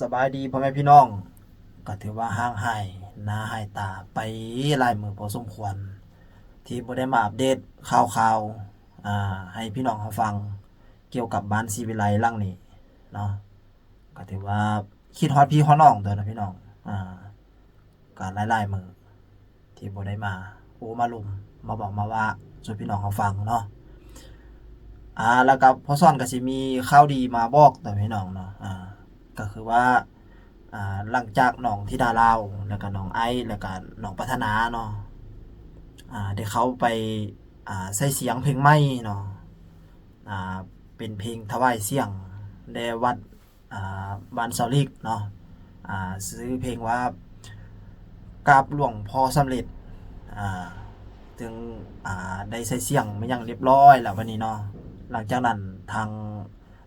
ສະບາຍດີພໍ່ແມ່ພີ່ນ້ອງ, ກໍຖືວ່າຫ່າງຫາຍໜ້າຫາຍຕາໄປຫຼາຍມື້ພໍສົມຄວນ ທີ່ບໍ່ໄດ້ມາອັບເດດຂ່າວຄາວ ອ່າ ໃຫ້ພີ່ນ້ອງເຮົາຟັງ ກ່ຽວກັບບ້ານສີວິໄລຫຼັງນີ້ເນາະ. ກໍຖືວ່າຄິດຮອດພີ່ຮອດນ້ອງຕົວະເນາະພີ່ນ້ອງ, ອ່າ ກໍຫຼາຍໆມື້ທີ່ບໍ່ໄດ້ມາໂອ້ມາລົມ ມາເວົ້າມາວ່າສູ່ພີ່ນ້ອງເຮົາຟັງເນາະ. ອ່າ ແລ້ວກໍພໍ່ສອນກໍຊິມີຂ່າວດີມາບອກຕໍ່ພີ່ນ້ອງເນາະ, ອ່າ ກໍຄືວ່າ ອ່າ ຫຼັງຈາກນ້ອງທິດາລາວ ແລ້ວກໍນ້ອງໄອ ແລ້ວກໍນ້ອງປາຖະໜາເນາະ ອ່າ ໄດ້ເຂົ້າໄປ ອ່າ ໃສ່ສຽງເພງໃໝ່ເນາະ, ອ່າ ເປັນເພງຖວາຍສຽງແດ່ວັດ ອ່າ ບ້ານສາວລິກເນາະ, ອ່າ ຊື່ເພງວ່າ ກາບຫຼວງພໍ່ສຳເລັດ ອ່າ ເຊິ່ງ ອ່າ ໄດ້ໃສ່ສຽງມາຢ່າງລຽບຮ້ອຍແລ້ວບັດນີ້ເນາະ. ຫຼັງຈາກນັ້ນທາງ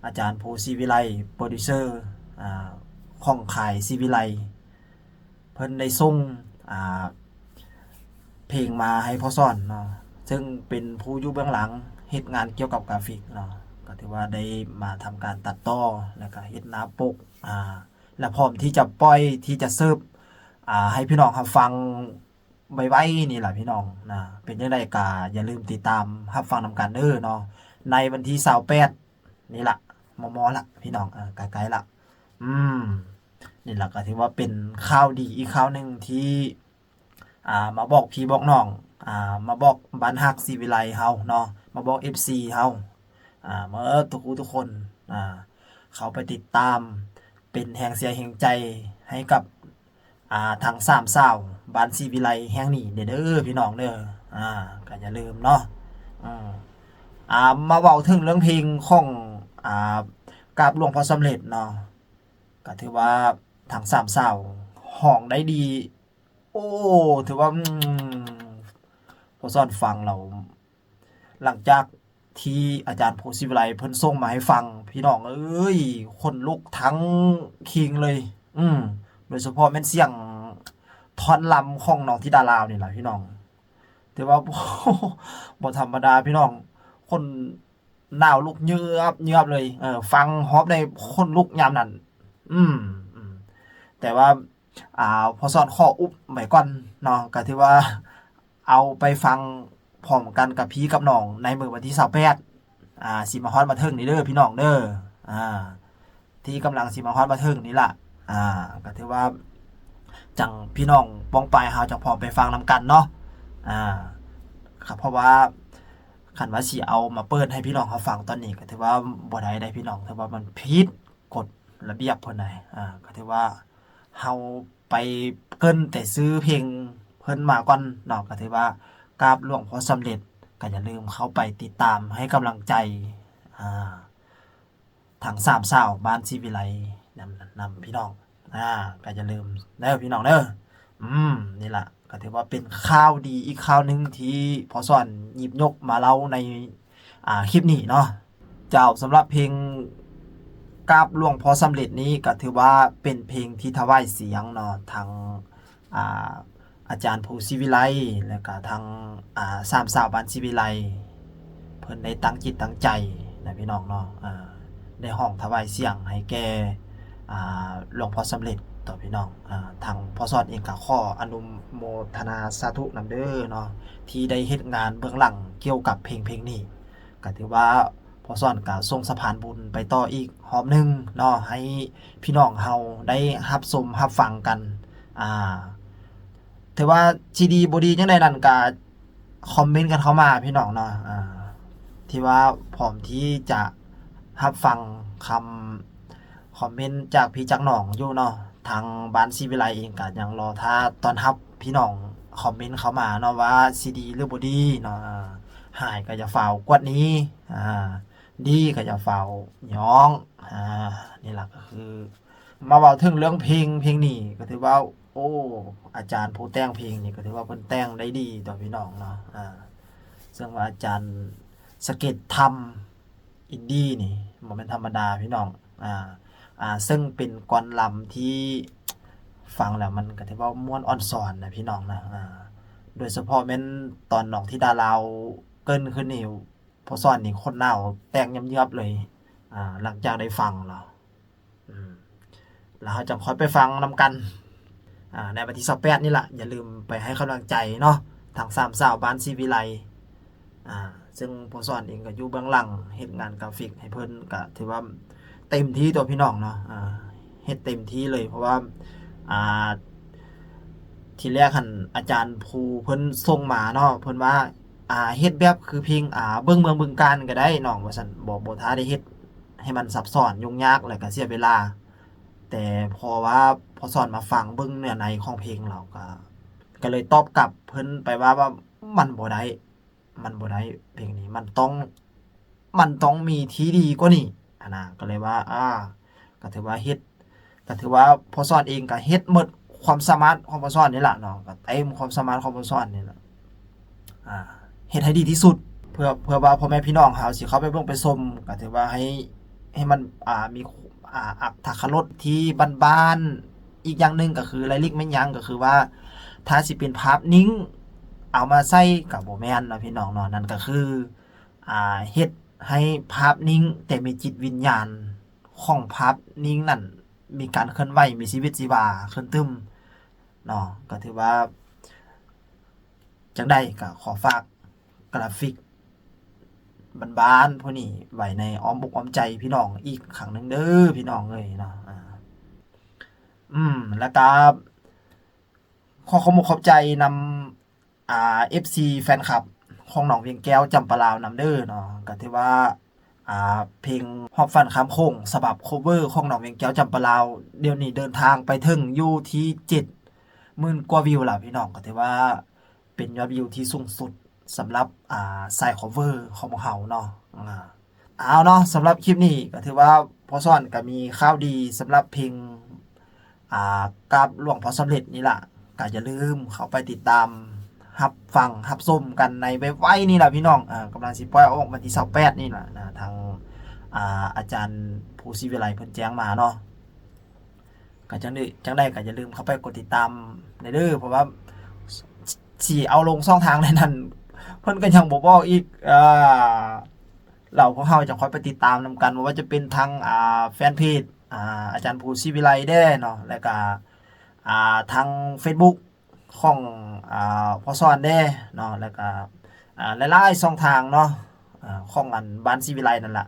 ອາຈານພູສີວິໄລ ໂປຣດິວເຊີ ອ່າ ຂອງຄ້າຍສີວິໄລ ເພິ່ນໄດ້ສົ່ງ ອ່າ ເພງມາໃຫ້ພໍ່ສອນເນາະ, ເຊິ່ງເປັນຜູ້ຢູ່ເບື້ອງຫຼັງເຮັດງານກ່ຽວກັບກຣາຟິກເນາະ, ກໍຖືວ່າໄດ້ມາທຳການຕັດຕໍ່ ແລ້ວກໍເຮັດໜ້າປົກ ອ່າ ແລະ ພ້ອມທີ່ຈະປ່ອຍ ທີ່ຈະເສີບ ອ່າ ໃຫ້ພີ່ນ້ອງຮັບຟັງໄວໆນີ້ລະພີ່ນ້ອງນະ. ເປັນຈັ່ງໃດກໍຢ່າລືມຕິດຕາມຮັບຟັງນຳກັນເດີເນາະ, ໃນວັນທີຊາວແປດນີ້ລະ ມໍ່ໆລະພີ່ນ້ອງ, ເອີ ໃກ້ໆລະ. ອືມ ນີ້ລະກໍຖືວ່າເປັນຂ່າວດີອີກຂ່າວໜຶ່ງທີ່ ອ່າ ມາບອກພີ່ບອກນ້ອງ ອ່າ ມາບອກບ້ານຮັກສີວິໄລເຮົາເນາະ, ມາບອກເອັຟຊີເຮົາ ອ່າ ໝົດທຸກຜູ້ທຸກຄົນ ອ່າ ເຂົ້າໄປຕິດຕາມ ເປັນແຮງເຊຍແຮງໃຈໃຫ້ກັບ ອ່າ ທັງສາມສາວບ້ານສີວິໄລແຫ່ງນີ້ເດີ ເດີພີ່ນ້ອງເດີ. ອ່າ ກໍຢ່າລືມເນາະ ອືມ ອ່າ ມາເວົ້າເຖິງເລື່ອງເພງຂອງ ອ່າ ກາບຫຼວງພໍ່ສຳເລັດເນາະ, ກໍຖືວ່າທັງສາມສາວຮ້ອງໄດ້ດີ. ໂອ້ ຖືວ່າ ອືມ ພໍ່ສອນຟັງແລ້ວ ຫຼັງຈາກທີ່ອາຈານພູສີວິໄລເພິ່ນສົ່ງມາໃຫ້ຟັງ ພີ່ນ້ອງເອີຍ ຂົນລຸກທັງຄີງເລີຍ. ອືມ ໂດຍສະເພາະແມ່ນສຽງທ່ອນລຳຂອງນ້ອງທິດາລາວນີ້ລະພີ່ນ້ອງ, ຖືວ່າ ບໍ່ທຳມະດາພີ່ນ້ອງ, ຂົນໜາວລຸກເຍືອບໆເລີຍ. ເອີ ຟັງຮອບໃດຂົນລຸກຍາມນັ້ນ. ອືມ ອືມ ແຕ່ວ່າ ອ່າ ພໍ່ສອນຂໍອຸບໄວ້ກ່ອນເນາະ, ກໍຖືວ່າເອົາໄປຟັງພ້ອມກັນກັບພີ່ກັບນ້ອງໃນມື້ວັນທີຊາວແປດ ອ່າ ຊິມາຮອດມາເຖິງນີ້ເດີພີ່ນ້ອງເດີ, ອ່າ ທີ່ກຳລັງຊິມາຮອດມາເຖິງນີ້ລະ. ອ່າ ກໍຖືວ່າຈັ່ງພີ່ນ້ອງປ້ອງປາຍເຮົາຈະພ້ອມໄປຟັງນຳກັນເນາະ. ອ່າ ເພາະວ່າຄັນວ່າຊິເອົາມາເປີດໃຫ້ພີ່ນ້ອງເຮົາຟັງຕອນນີ້ ກໍຖືວ່າບໍ່ໄດ້ໃດພີ່ນ້ອງ, ຖືວ່າມັນຜິດ ກົດລະບຽບເພິ່ນໃດ. ອ່າ ກໍຖືວ່າເຮົາໄປເກີ່ນແຕ່ຊື່ເພງເພິ່ນມາກ່ອນເນາະ, ກໍຖືວ່າກາບຫຼວງພໍ່ສຳເລັດ, ກໍຢ່າລືມເຂົ້າໄປຕິດຕາມໃຫ້ກຳລັງໃຈ ອ່າ ທັງສາມສາວບ້ານສີວິໄລນຳ ນຳພີ່ນ້ອງ. ອ່າ ກໍຢ່າລືມເດີພີ່ນ້ອງເດີ. ອືມ ນີ້ລະ ກໍຖືວ່າເປັນຂ່າວດີອີກຂ່າວໜຶ່ງທີ່ພໍ່ສອນຫຍິບຍົກມາເລົ່າໃນ ອ່າ ຄລິບນີ້ເນາະ. ເຈົ້າ ສຳລັບເພງກາບຫຼວງພໍ່ສຳເລັດນີ້ ກໍຖືວ່າເປັນເພງທີ່ຖວາຍສຽງເນາະ, ທັງ ອ່າ ອາຈານພູສີວິໄລ ແລ້ວກະທັງ ອ່າ ສາມສາວບ້ານສີວິໄລ ເພິ່ນໄດ້ຕັ້ງຈິດຕັ້ງໃຈນະພີ່ນ້ອງເນາະ, ອ່າ ໄດ້ຮ້ອງຖວາຍສຽງໃຫ້ແກ່ ອ່າ ຫຼວງພໍ່ສຳເລັດຕໍ່ພີ່ນ້ອງ. ອ່າ ທາງພໍ່ສອນເອງກໍຂໍອະນຸໂມທະນາສາທຸນຳເດີເນາະ ທີ່ໄດ້ເຮັດງານເບື້ອງຫຼັງກ່ຽວກັບເພງ ເພງນີ້. ກໍຖືວ່າພໍ່ສອນກໍສົ່ງສະພານບຸນໄປຕໍ່ອີກຮອບໜຶ່ງເນາະ ໃຫ້ພີ່ນ້ອງເຮົາໄດ້ຮັບຊົມຮັບຟັງກັນ. ອ່າ ຖືວ່າຊິດີບໍ່ດີຈັ່ງໃດນັ້ນກໍຄອມເມັນກັນເຂົ້າມາພີ່ນ້ອງເນາະ, ອ່າ ທີ່ວ່າພ້ອມທີ່ຈະຮັບຟັງຄຳຄອມເມັນຈາກພີ່ຈາກນ້ອງຢູ່ເນາະ. ທາງບ້ານສີວິໄລເອງກໍຍັງລໍຖ້າຕ້ອນຮັບພີ່ນ້ອງຄອມເມັນເຂົ້າມາເນາະ ວ່າຊິດີຫຼືບໍ່ດີເນາະ. ອ່າ ຮ້າຍກໍຢ່າຟ້າວກວດໜີ, ອ່າ ດີກໍຢ່າຟ້າວຍ້ອງ. ອ່າ ນີ້ລະກໍຄືມາເວົ້າເຖິງເລື່ອງເພງ ເພງນີ້ ກໍຖືວ່າ ໂອ້ ອາຈານຜູ້ແຕ່ງເພງນີ້ ກໍຖືວ່າເພິ່ນແຕ່ງໄດ້ດີຕໍ່ພີ່ນ້ອງເນາະ. ອ່າ ເຊິ່ງວ່າອາຈານສະເກັດທຳ ອິນດີນີ້ບໍ່ແມ່ນທຳມະດາພີ່ນ້ອງ. ອ່າ ອ່າ ເຊິ່ງເປັນກອນລຳທີ່ຟັງແລ້ວມັນກໍຖືວ່າມ່ວນອອນຊອນນະພີ່ນ້ອງນະ. ອ່າ ໂດຍສະເພາະແມ່ນຕອນນ້ອງທິດາລາວເກີ່ນຂຶ້ນນີ້ ພໍ່ສອນນີ້ຂົນໜາວແຕກຍຳເຍືອບເລີຍ ອ່າ ຫຼັງຈາກໄດ້ຟັງແລ້ວ. ອືມ ແລ້ວເຮົາຈັ່ງຄ່ອຍໄປຟັງນຳກັນ ອາ ໃນວັນທີຊາວແປດນີ້ລະ. ຢ່າລືມໄປໃຫ້ກຳລັງໃຈເນາະ ທັງສາມສາວບ້ານສີວິໄລ ອາ ເຊິ່ງພໍ່ສອນເອງກໍຢູ່ເບື້ອງຫຼັງເຮັດງານກຣາຟິກໃຫ້ເພິ່ນ ກໍຖືວ່າເຕັມທີ່ຕົວະພີ່ນ້ອງເນາະ ອາ ເຮັດເຕັມທີ່ເລີຍ ເພາະວ່າ ອາ ທີແລກຫັ້ນອາຈານຜູ້ເພິ່ນສົ່ງມາເນາະ ເພິ່ນວ່າ ອາ ເຮັດແບບຄືເພງ ອາ ເບິ່ງເມືອງບຶງການກໍໄດ້ນ້ອງ ວ່າຊັ້ນ ບໍ່ ບໍ່ຖ້າໄດ້ເຮັດໃຫ້ມັນຊັບຊ້ອນຫຍຸ້ງຍາກ ແລ້ວກໍເສຍເວລາ. ແຕ່ເພາະວ່າພໍ່ສອນມາຟັງເບິ່ງເນື້ອໃນຂອງເພງແລ້ວ ກໍ ກໍເລີຍຕອບກັບເພິ່ນໄປວ່າ ວ່າມັນບໍ່ໄດ້ ມັນບໍ່ໄດ້ ເພງນີ້ມັນຕ້ອງ ມັນຕ້ອງມີທີ່ດີກວ່ານີ້ຫັ້ນນະ. ກໍເລີຍວ່າ ອາ ກໍຖືວ່າເຮັດ ກໍຖືວ່າພໍ່ສອນເອງກໍເຮັດໝົດຄວາມສາມາດຂອງພໍ່ສອນນີ້ລະເນາະ ກໍເຕັມຄວາມສາມາດຂອງພໍ່ສອນນີ້ລະ ອາ ເຮັດໃຫ້ດີທີ່ສຸດ ເພື່ອ ເພື່ອວ່າພໍ່ແມ່ພີ່ນ້ອງເຮົາຊິເຂົ້າໄປເບິ່ງໄປຊົມ ກໍຖືວ່າໃຫ້ ໃຫ້ມັນ ອາ ມີ ອາ ອັດຖະລະສົທີ່ບ້ານໆ. ອີກຢ່າງໜຶ່ງກໍຄືລາຍລິກແມ່ນຫຍັງ ກໍຄືວ່າ ຖ້າຊິເປັນພາບນິ່ງເອົາມາໃສ່ກໍບໍ່ແມ່ນເນາະພີ່ນ້ອງເນາະ ນັ້ນກໍຄື ອາ ເຮັດໃຫ້ພາບນິ່ງ ແຕ່ມີຈິດວິນຍານຂອງພາບນິ່ງນັ້ນມີການເຄື່ອນໄຫວ ມີຊີວິດຊີວາຂຶ້ນຕື່ມເນາະ. ກໍຖືວ່າ ຈັ່ງໃດກໍຂໍຝາກກຣາຟິກບ້ານໆຜູ້ນີ້ໄວ້ໃນອ້ອມອົກອ້ອມໃຈພີ່ນ້ອງອີກຄັ້ງໜຶ່ງເດີພີ່ນ້ອງເອີຍເນາະ. ອາ ອືມ ແລ້ວກໍຂໍຂອບອົກຂອບໃຈນຳ ອາ ເອັຟຊີ ແຟນຄລັບຂອງໜອງວຽງແກ້ວ ຈຳປາລາວນຳເດີເນາະ. ກໍຖືວ່າ ອາ ເພງຮອບຝັນຂ້າມໂຂງສະບັບ cover ຂອງໜອງວຽງແກ້ວ ຈຳປາລາວ ດຽວນີ້ເດີນທາງໄປເຖິງຢູ່ທີ່ເຈັດໝື່ນກວ່າວິວແລ້ວພີ່ນ້ອງ ກໍຖືວ່າເປັນຍອດວິວທີ່ສູງສຸດສຳລັບ ອາ ສາຍ cover ຂອງພວກເຮົາເນາະ. ອາ ເອົາເນາະ ສຳລັບຄລິບນີ້ກໍຖືວ່າພໍ່ສອນກໍມີຂ່າວດີສຳລັບເພງ ອາ ກັບຫຼວງພໍ່ສຳເລັດນີ້ລະ ກໍຢ່າລືມເຂົ້າໄປຕິດຕາມຮັບຟັງຮັບຊົມກັນໃນໄວໆນີ້ລະພີ່ນ້ອງ. ອາ ກຳລັງຊິປ່ອຍອອກວັນທີຊາວແປດນີ້ລະນະ ທາງ ອາ ອາຈານພູສີວິໄລເພິ່ນແຈ້ງມາເນາະ. ກໍຈັ່ງໃດ ຈັ່ງໃດກໍຢ່າລືມເຂົ້າໄປກົດຕິດຕາມແດ່ເດີ ເພາະວ່າຊິເອົາລົງຊ່ອງທາງໃດນັ້ນ ເພິ່ນກໍຍັງບໍ່ບອກອີກ. ອາ ແລ້ວພວກເຮົາຈະຄ່ອຍໄປຕິດຕາມນຳກັນ ບໍ່ວ່າຈະເປັນທາງ ອາ ແຟນເພຈ ອາ ອາຈານພູສີວິໄລແດ່ເນາະ ແລ້ວກະ ອາ ທາງເຟສບຸກຂອງ ອາ ພໍ່ສອນແດ່ເນາະ ແລ້ວກະ ອາ ຫຼາຍໆຊ່ອງທາງເນາະ ອາ ຂອງອັນບ້ານສີວິໄລນັ້ນລະ.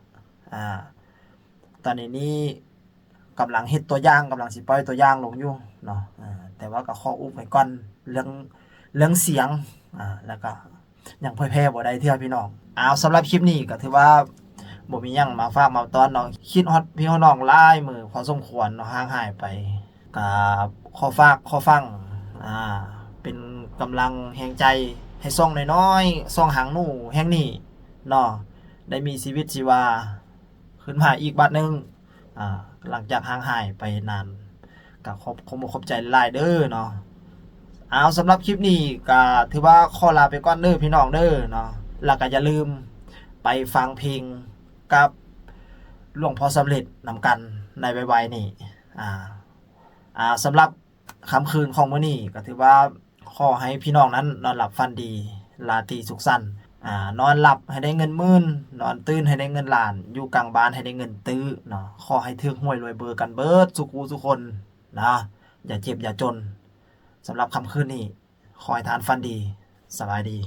ອາ ຕອນນີ້ນີ້ກຳລັງເຮັດຕົວຢ່າງ ກຳລັງຊິປ່ອຍຕົວຢ່າງລົງຢູ່ເນາະ ອາ ແຕ່ວ່າກໍຂໍອຸບໄວ້ກ່ອນ ເລື່ອງ ເລື່ອງສຽງ ອາ ແລ້ວກໍຍັງເຜີຍແຜ່ບໍ່ໄດ້ເທື່ອພີ່ນ້ອງ. ເອົາ ສຳລັບຄລິບນີ້ກໍຖືວ່າບໍ່ມີຫຍັງມາຝາກມາຕ້ອນເນາະ ຄິດຮອດພີ່ຮອດນ້ອງຫຼາຍມື້ພໍສົມຄວນເນາະ ຫ່າງຫາຍໄປ ກໍຂໍຝາກຂໍຝັງ ອາ ເປັນກຳລັງແຮງໃຈໃຫ້ຊ່ອງນ້ອຍໆ ຊ່ອງຫາງໜູແຫ່ງນີ້ເນາະ ໄດ້ມີຊີວິດຊີວາ ຂຶ້ນມາອີກບາດໜຶ່ງ ອາ ຫຼັງຈາກຫ່າງຫາຍໄປນານ ກໍຂອບ ຂອບອົກຂອບໃຈຫຼາຍເດີເນາະ. ເອົາ ສຳລັບຄລິບນີ້ກໍຖືວ່າຂໍລາໄປກ່ອນເດີພີ່ນ້ອງເດີເນາະ ແລ້ວກໍຢ່າລືມໄປຟັງເພງກັບຫຼວງພໍ່ສຳເລັດນຳກັນໃນໄວໆນີ້. ອາ ອາ ສຳລັບ ຄ່ຳຄືນຂອງມື້ນີ້ກໍຖືວ່າ ຂໍໃຫ້ພີ່ນ້ອງນັ້ນນອນຫຼັບຝັນດີ ລາຕີສຸກສັນ ອາ ນອນຫຼັບໃຫ້ໄດ້ເງິນໝື່ນ ນອນຕື່ນໃຫ້ໄດ້ເງິນລ້ານ ຢູ່ກາງບ້ານໃຫ້ໄດ້ເງິນຕື້ເນາະ. ຂໍໃຫ້ຖືກຫວຍລວຍເບີກັນເບິດສູ່ຄູ່ສູ່ຄົນນະ ຢ່າເຈັບຢ່າຈົນ. ສຳລັບຄ່ຳຄືນນີ້ ຂໍໃຫ້ທ່ານຝັນດີ. ສະບາຍດີ.